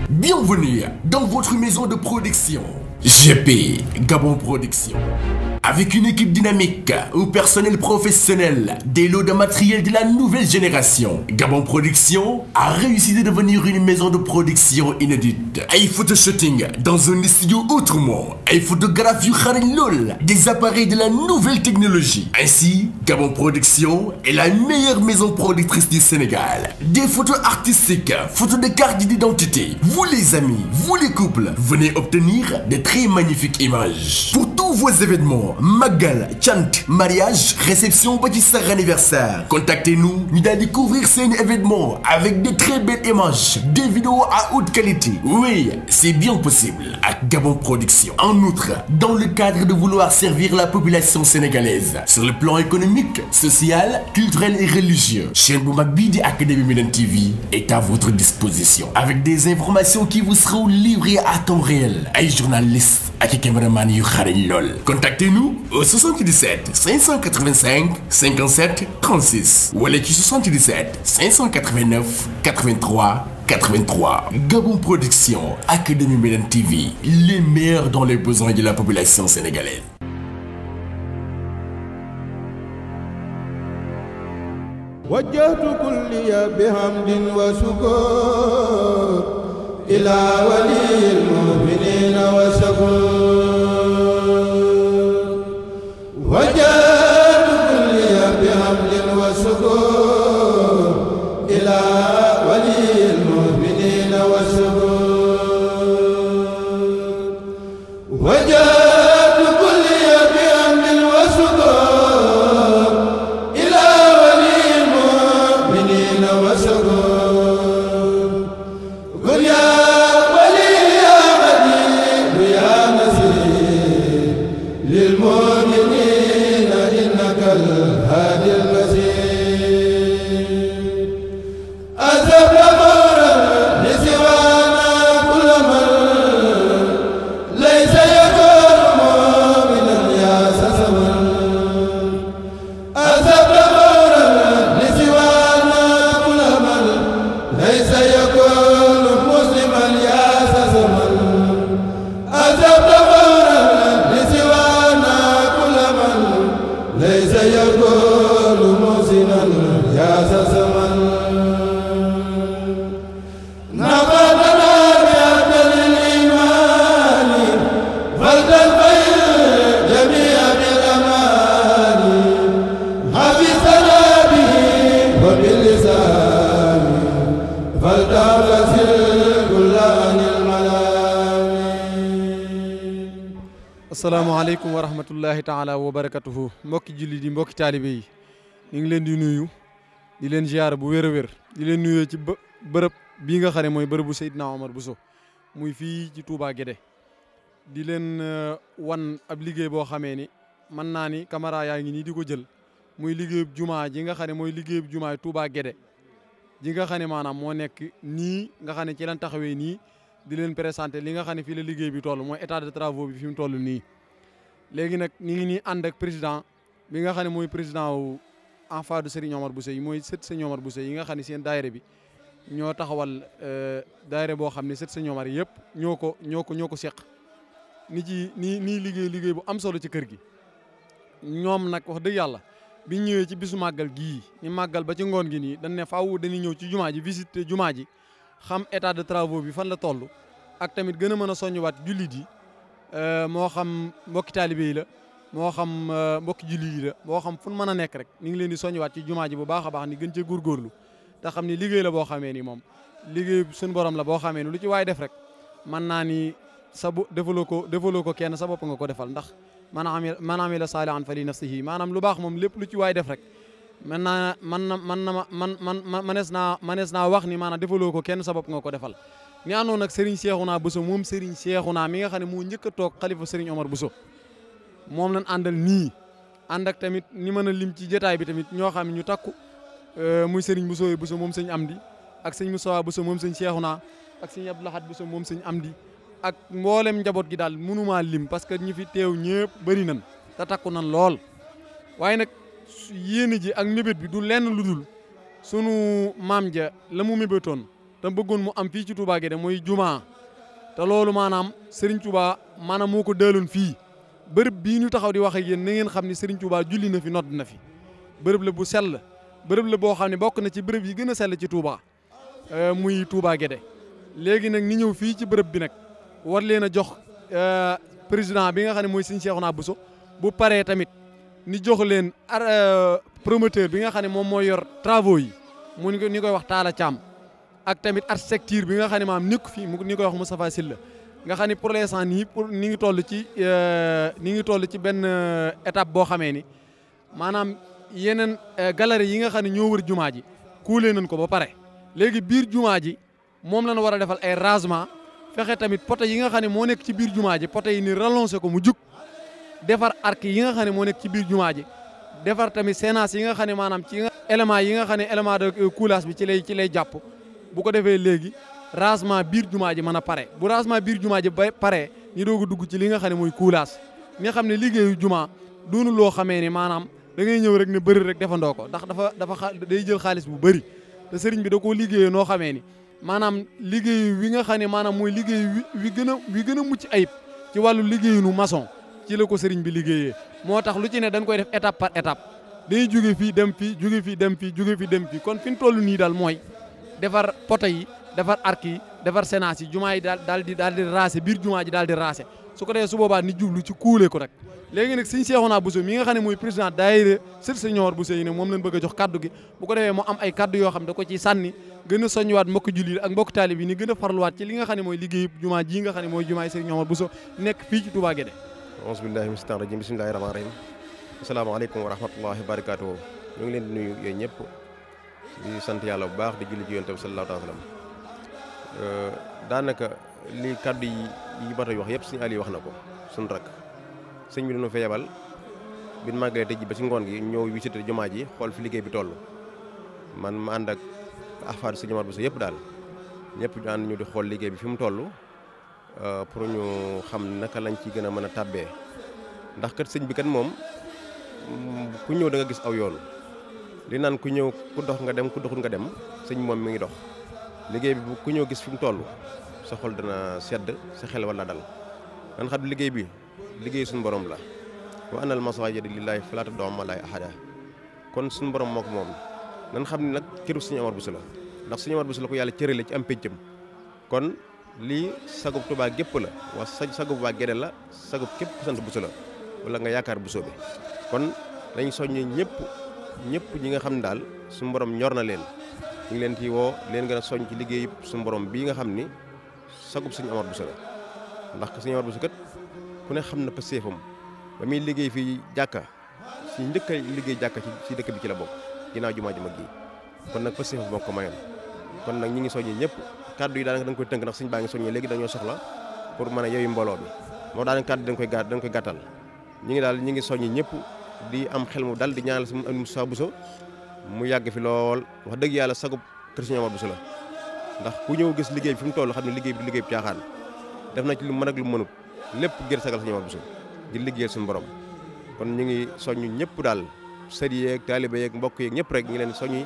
Bienvenue dans votre maison de production. GP Gabon Production. Avec une équipe dynamique, un personnel professionnel, des lots de matériel de la nouvelle génération, Gabon Production a réussi de devenir une maison de production inédite. Ay photoshooting dans un studio autrement, ay photographie xarañ lool, des appareils de la nouvelle technologie. Ainsi, Gabon Production est la meilleure maison productrice du Sénégal. Des photos artistiques, photos de carte d'identité. Vous les amis, vous les couples, venez obtenir de très magnifiques images. Pour tous vos événements, Magal, Chant, mariage, réception, petit star anniversaire. Contactez-nous, nous allons découvrir ces événements avec de très belles images, des vidéos à haute qualité. Oui, c'est bien possible à Gabon Production. En outre, dans le cadre de vouloir servir la population sénégalaise, sur le plan économique, social, culturel et religieux, chaîne Boumagbi Académie Médine TV est à votre disposition. Avec des informations qui vous seront livrées à temps réel. Ay journalistes ak caméraman yu xarañ lool. Contactez-nous au 77 585 57 36 ou à 77 589 83 83. Gabon Production, Académie Médine TV, les meilleurs dans les besoins de la population sénégalaise. وجهت كلي بحمد وشكر إلى ولي المؤمنين وشكر وجهت كلي بحمد وشكر إلى ولي المؤمنين وشكر وجهت كلي بحمد وشكر للمؤمنين إنك الهادي المسير أذهب أمرا لسوانا كل من ليس يكون مؤمنا يا سسمن أذهب أمرا لسوانا كل من ليس يكون مسلما يا سسمن أذهب ليس يقول محسنا يا سسمن نبذنا بأبدل الإيمان فلتلقي جميع بالأمان حفظنا به وباللسان فلتغسل كل عن الملام. asalaamaaleykum wa rahmatullahi taala wa barakatuhu mbokki julli di mbokki taalibe yi ñu ngi leen di nuyu di leen ziar bu wér a wér di leen nuyoo ci bërëb bii nga xam ne mooy bërëbu Seydina Omar Bousso muy fii ci Touba Guédé di leen wan ab liggéey boo xamee ni mën naa ni caméra yaa ngi nii di ko jël muy liggéeyub jumaa ji nga xam ne mooy liggéeyub jumaa Touba Guédé ji nga xam ne maanaam moo nekk nii nga xam ne ci lan taxawee nii di leen présenté li nga xam ne fii la liggéey bi toll mooy état de travaux bi fi mu toll nii. léegi nag ñu ngi nii ànd ak président bi nga xam ne mooy président wu enfant de Serigne Omar Bousso yi mooy sët Serigne Omar Bousso yi nga xam ne seen daayira bi ñoo taxawal daayira boo xam ne sët Serigne Omar yëpp ñoo ko seq ni ci nii liggéey bu am solo ci kër gi. ñoom nag wax dëgg yàlla biñ ñëwee ci bisu màggal gii ñu màggal ba ci ngoon gi nii dañ ne faaw dañuy ñëw ci jumaa ji visiter jumaa ji xam état de travaux bi fan la toll ak tamit gën a mën a soññuwaat jullit yi moo xam mbokki taalibe yi la moo xam mbokki jullit yi la moo xam fu mën a nekk rek ñu ngi leen di soññuwaat ci jumaa ji bu baax a baax ni gën cee góorgóorlu te xam ni liggéey la boo xamee ni moom liggéey suñu borom la boo xamee ni lu ci waay def rek mën naa ni defaloo ko kenn sa bopp nga ko defal ndax man amila saalihan fa li nafsihi maanaam lu baax moom lépp lu ci waay def rek manees naa wax ni maanaam defaloo ko kenn sa bopp nga ko defal. ni àndoon nag Serigne Cheikhouna Bousso moom Serigne Cheikhouna mi nga xam ne moo njëkk a toog xalifa Serigne Omar Bousso moom lañ àndal nii ànd ak tamit ni mën a lim ci jotaay bi tamit ñoo xam ne ñu takku muy Serigne Bousso moom sëñ Amdi ak sëñ Moustapha Bousso moom sëñ Cheikhouna ak sëñ Abdou Lahad Bousso moom sëñ Amdi ak mboolem njaboot gi daal mënumaa lim parce que ñi fi teew ñëpp bëri nañ te takku nañ lool waaye nag yéene ji ak mébét bi du lenn lu dul sunu maam ja la mu mébétoon te te bëggoon mu am fii ci Touba Guédé mooy jumaa te loolu maanaam Serigne Touba maanaam moo ko dëloon fii bërëb bii ñu taxaw di wax ak yéen na ngeen xam ni Serigne Touba julli na fi nodd na fi bërëb la bu sell bërëb la boo xam ne bokk na ci bërëb yi gën a sell ci Touba muy Touba Guédé léegi nag ni ñëw fii ci bërëb bi nag war leen a jox président bi nga xam ne mooy Serigne Cheikhouna Bousso bu paree tamit ni jox leen promoteur bi nga xam ne moom mooy yor travaux yi mu ni koy wax Talla Thiam ak tamit architecture bi nga xam ne maam nekk fii mu ni koy wax Moustapha Sylla nga xam ne pour l'instant nii ni ngi toll ci benn étape boo xamee ni maanaam yeneen galerie yi nga xam ne ñoo wër jumaa ji kuulee nañ ko ba pare léegi biir jumaa ji moom lañ war a defal ay rangement fexe tamit poto yi nga xam ne moo nekk ci biir jumaa ji poto yi ni rallongé ko mu jug defar arc yi nga xam ne moo nekk ci biir jumaa ji defar tamit séenage yi nga xam ne maanaam ci élément yi nga xam ne élément de coulage bi ci lay jàpp bu ko defee léegi rangement biir jumaa ji mën a pare bu rangement biir jumaa ji ba pare ñu doog a dugg ci li nga xam ne mooy coulage nga xam ne liggéeyu jumaa doonu loo xamee ni maanaam da ngay ñëw rek ne bëri rek defandoo ko ndax dafa day jël xaalis bu bëri te sëriñ bi da koo liggéeyee noo xamee ni maanaam liggéey wi nga xam ne maanaam mooy liggéey wi gën a mucc ayib ci wàllu liggéeyunu maçon ci la ko sëriñ bi liggéeyee moo tax lu ci ne dañ koy def étape par étape dañuy jóge fii dem fii jóge fii dem fii jóge fii dem fii kon fi ñu toll nii daal mooy defar poto yi defar arc yi defar sénage yi jumaa yi daal di raase biir jumaa ji daal di raase su ko defee su boobaa ni jublu ci kuule ko rek léegi nag Serigne Cheikhouna Bousso mi nga xam ne mooy président daayira Sër Sëñor Bousso yi ne moom lañ bëgg a jox kaddu gi bu ko defee mu am ay kaddu yoo xam da ko ciy sànni gën a soññiwaat mbokk jullit ak mbokk taalib yi ni gën a farluwaat ci li nga xam ne mooy liggéey jumaa ji nga xam ne mooy jumaa Serigne Omar Bousso nekk fii ci Touba Guédé auzu billahi mina shaytaani rajim bismillahi rahmaani rahim asalaamaaleykum wa rahmatullahi wa barakatuhu ñu ngi leen di nuyu yéen ñëpp di sant yàlla bu baax di julli ci yonent bi sallallahu alayhi wa sallam daanaka li kaddu yi ba tey wax yëpp suñu Aliou wax na ko suñu rak sëñ bi dañoo fa yebal bi ñu màggalee tëj ba ci ngoon gi ñëw visité jumaa ji xool fi liggéey bi toll man ma ànd ak afaadu sëñ Omar Bousso yëpp daal ñëpp ñu ànd ñu di xool liggéey bi fi mu toll pour ñu xam naka lañ ci gën a mën a tàbbee ndax kat sëñ bi kat moom ku ñëw da nga gis aw yoon li naan ku ñëw ku dox nga dem ku doxul nga dem sëñ moom mi ngi dox liggéey bi ku ñëw gis fi mu toll sa xol dana sedd sa xel wala dal nan xam liggéey bi liggéey suñu borom la wa anal masaajida lillaahi falaa tad'uu ma'a llaahi ahadaa kon suñu borom moo ko moom nan xam ne nag këru sëñ Omar Bousso la ndax sëñ Omar Bousso la ko yàlla cërale ci am péncam kon lii sagub Touba gépp la waa sagub waa Guédé la sagub képp ku sant Bousso la wala nga yaakaar Bousso bi kon dañ soññi ñëpp ñi nga xam ne daal suñu borom ñor na leen ñu ngi leen ci woo leen gën a soññ ci liggéey suñu borom bii nga xam ni sagub sëñ Omar Bousso la ndax sëñ Omar Bousso kat ku ne xam na pëseefam ba muy liggéey fii jàkka si njëkk a liggéey jàkka ci dëkk bi ci la bokk ginnaaw jumaa ji mag gi kon nag pëseefam moo ko mayoon kon nag ñi ngi soññi ñëpp kaddu yi daanaka da nga koy tënk ndax sëñ baa ngi soññee léegi dañoo soxla pour mën a yeewu mbooloo bi moo daanaka kaddu dañ koy gàttal ñi ngi soññi ñëpp di am xel mu dal di ñaanal suñu Moustapha Bousso mu yàgg fi lool wax dëgg yàlla sagub kër sëñ Omar Bousso la ndax ku ñëw gis liggéey bi fi mu toll xam ne liggéey bi liggéey bi caaxaan def na ci lu mën ak lu mënut lépp ngir sagal sëñ Omar Bousso di liggéeyal suñu borom kon ñu ngi soññu ñëpp daal sët yeeg taalibe yeeg mbokk yeeg ñëpp rek ñu ngi leen soññi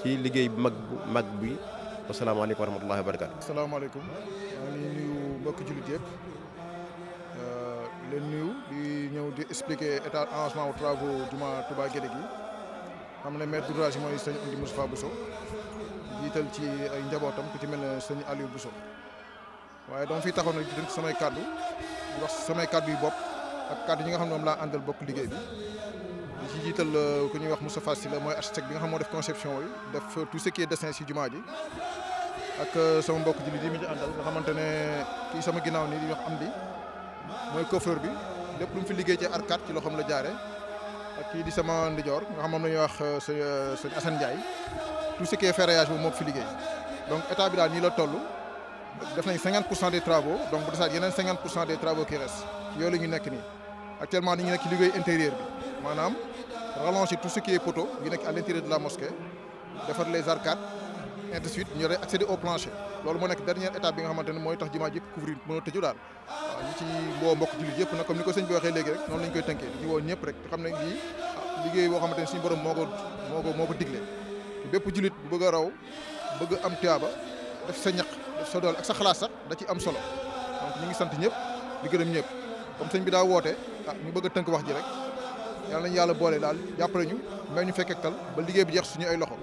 ci liggéey bu mag bi asalaamaaleykum wa rahmatullahi wa barakaatu. asalaamaaleykum maa ngi nuyu mbokki jullit yëpp leen nuyu di ñëw di expliquer état avancement wu travaux jumaa Touba Guédé gi xam ne maître d'ouvrage mooy sëñ Amdi Moustapha Bousso jiital ci ay njabootam ku ci mel ne sëñ Aliou Bousso waaye dama fiy taxaw nag di dënk samay kàddu di wax samay kàddu yu bopp ak kàddu yi nga xam ne moom laa àndal bokk liggéey bi di ci jiital ku ñuy wax Moustapha Sylla mooy architecte bi nga xam moo def conception yi def tout ce qui est dessin si jumaa ji ak sama mbokk jullit yi mi ci àndal nga xamante ne kii sama ginnaaw nii di wax Amdi mooy coiffeur bi lépp lu mu fi liggéey ci arcade ci loxoom la jaare ak kii di sama ndijoor nga xam moom la ñuy wax sëñ Assane Ndiaye tout ce qui est ferraillage boobu moo fi liggéey donc état bi daal nii la toll def nañ 50% des travaux donc bu desaat yeneen 50% des travaux qui restent yooyu la ñu nekk nii actuellement ni ñu nekk ci liggéey intérieur bi maanaam rallonger tout ce qui est poteau yu nekk à l'intérieur de la mosquée defar les arcades et de suite ñu accéder au plancher loolu moo nekk dernière étape bi nga xamante ne mooy tax jumaa ji yëpp couvrir mën a tëju daal waaw ñi ci woo mbokk jullit yëpp nag comme ni ko sëñ bi waxee léegi rek noonu lañ koy tënkee di ci woo ñëpp rek te xam ne lii liggéey boo xamante ne suñu borom moo ko digle te bépp jullit bu bëgg a raw bëgg am tuyaaba def sa ñaq def sa doole ak sa xalaat sax da ci am solo donc ñu ngi sant ñëpp di gërëm ñëpp comme sëñ bi daa woote ñu bëgg a tënk wax ji rek yàlla nañu yàlla boole daal jàppale ñu may ñu fekkek tal ba liggéey bi jeex suñu ay loxo.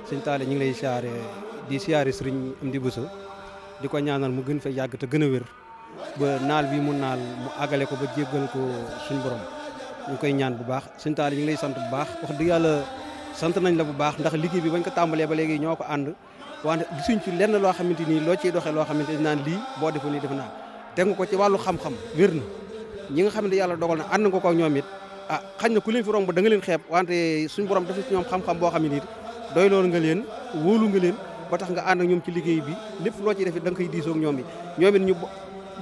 sëñ Talla ñu ngi lay siyaare di siyaare sëriñ Amdi Bousso di ko ñaanal mu gën fa yàgg te gën a wér ba naal bi mu naal mu àggale ko ba jéggal ko suñu borom ñu koy ñaan bu baax sëñ Talla ñu ngi lay sant bu baax wax dëgg yàlla sant nañ la bu baax ndax liggéey bi bañ ko tàmbalee ba léegi ñoo ko ànd wante gisuñ ci lenn loo xamante ni loo ciy doxee loo xamante ni naan lii boo defu nii def naa teg nga ko ci wàllu xam-xam wér na ñi nga xam ne yàlla dogal na ànd nga ko ak ñoom it xañ na ku leen fi romb da nga leen xeeb wante suñu borom dafa ci ñoom xam-xam boo xam ne nii doy loolu nga leen wóolu nga leen ba tax nga ànd ak ñoom ci liggéey bi lépp loo ciy def it da nga koy diisoo ak ñoom it ñoom it ñu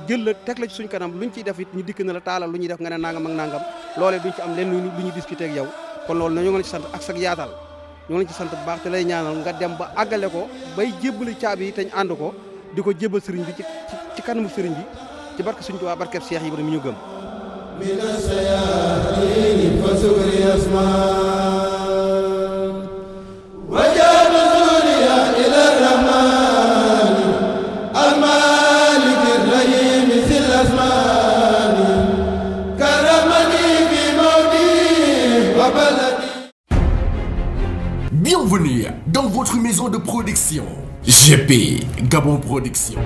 jël la teg la ci suñ kanam luñ ciy def it ñu dikk na la taalal lu ñuy def nga ne nangam ak nangam loolee duñ ci am leen lu ñuy discuter ak yow kon loolu na ñu ngi la ci sant ak sa yaatal ñu ngi la ci sant bu baax te lay ñaanal nga dem ba àggale ko bay jébbali caabi yi te ñu ànd ko di ko jébbal sëriñ bi ci kanamu sëriñ bi ci barke suñ Tuubaa barkeb Seex Ibra mi ñu gëm mina sayaatini fa sukri asma wajaba suriya ila rahmani almaliki rahimi sil asmani karamani fi mawdi wa baladi. Bienvenue dans votre maison de production GP Gabon Production.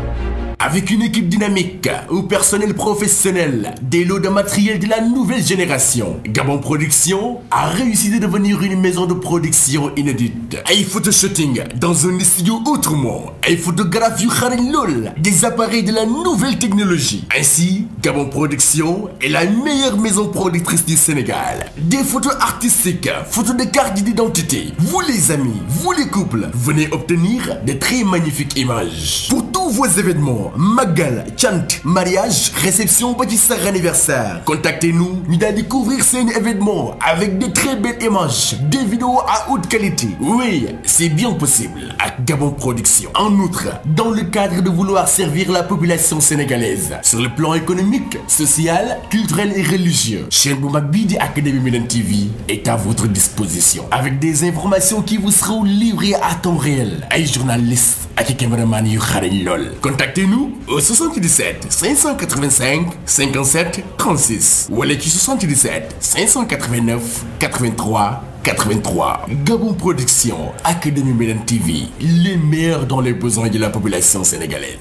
Avec une équipe dynamique, un personnel professionnel, des lots de matériel de la nouvelle génération, Gabon Production a réussi de devenir une maison de production inédite. Ay photoshooting dans un studio autrement, ay photographie xarañ lool, des appareils de la nouvelle technologie. Ainsi, Gabon Production est la meilleure maison productrice du Sénégal. Des photos artistiques, photos de carte d'identité. Vous les amis, vous les couples, venez obtenir de très magnifiques images. Pour tous vos événements, Magal, Chant, mariage, réception, petit star anniversaire. Contactez-nous, nous allons découvrir ces événements avec de très belles images, des vidéos à haute qualité. Oui, c'est bien possible à Gabon Production. En outre, dans le cadre de vouloir servir la population sénégalaise, sur le plan économique, social, culturel et religieux, chaîne Boumagbi Académie Médine TV est à votre disposition. Avec des informations qui vous seront livrées à temps réel. Ay journalistes, ak caméraman yu xarañ lool. Contactez-nous au 77 585 57 36 ou à 77 589 83 83. Gabon Production, Académie Médine TV, les meilleurs dans les besoins de la population sénégalaise.